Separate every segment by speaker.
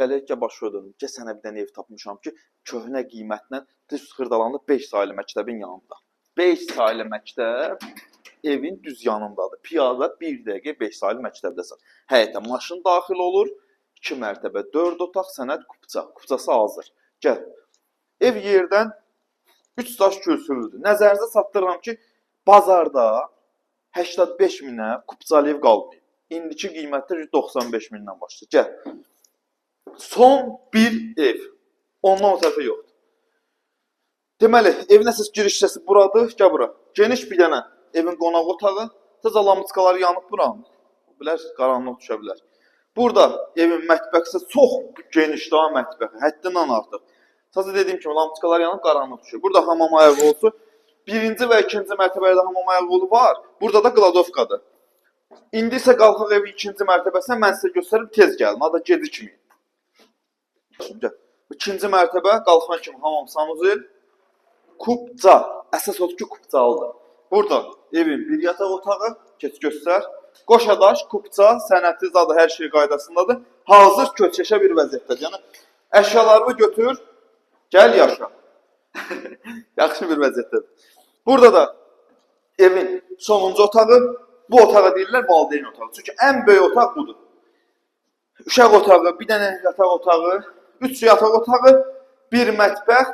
Speaker 1: Gəl, gəl başa dönüm. Gəl, sənə bir dənə ev tapmışam ki, köhnə qiymətlə, düz Xırdalanda 5 saylı məktəbin yanında. 5 saylı məktəb evin düz yanındadır. Piyada 1 dəqiqə 5 saylı məktəbdəsən. Həyətə maşın daxil olur. 2 mərtəbə, 4 otaq, sənəd kupça. Kupçası hazır. Gəl. Ev yerdən 3 daş kürsülüdür. Nəzərinizə çatdırıram ki, bazarda 85 minə kupçalı ev qalmayıb. İndiki qiymətlər 95 mindən başlayır. Gəl. Son bir ev. Ondan o tərəfə yoxdur. Deməli, evin əsas giriş hissəsi buradır. Gəl bura. Geniş bir dənə evin qonaq otağı. Təzə lampoçkaları yanıb buranın. Bilər, qaranlıq düşə bilər. Burada evin mətbəxi çox geniş daha mətbəxi, həddindən artıq. Təzə dediyim kimi lampoçkalar yanıb, qaranlıq düşür. Burada hamam ayağı olsun. Birinci və ikinci mərtəbədə hamam ayağı var. Burada da qladovkadır. İndi isə qalxaq evin ikinci mərtəbəsinə, mən sizə göstərim, tez gəlin. Adı gecikməyin. Gəl. İkinci mərtəbə qalxan kimi hamam, sanuzel, kupça. Əsas odur ki, kupçalıdır. Burada evin bir yataq otağı, keç göstər. Qoşadaş, kupça, sənəti zadı hər şey qaydasındadır. Hazır köçəşə bir vəziyyətdədir. Yəni əşyalarını götür, gəl yaşa. Yaxşı bir vəziyyətdədir. Burada da evin sonuncu otağı, bu otağa deyirlər valideyn otağı. Çünki ən böyük otaq budur. Uşaq otağı, bir dənə yataq otağı, üç yataq otağı, bir mətbəx,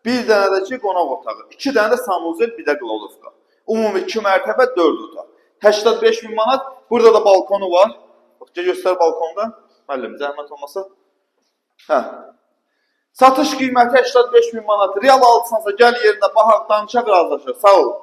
Speaker 1: bir dənə də ki qonaq otağı. İki dənə də sanuzel, bir də qladovka. Ümumi 2 mərtəbə, 4 otaq. 85 min manat. Burada da balkonu var. Bax, gəl göstər balkonda. Müəllim, zəhmət olmasa. Hə. Satış qiyməti 85 min manat. Real alıcısansa gəl yerində baxaq, danışaq, razılaşaq. Sağ olun.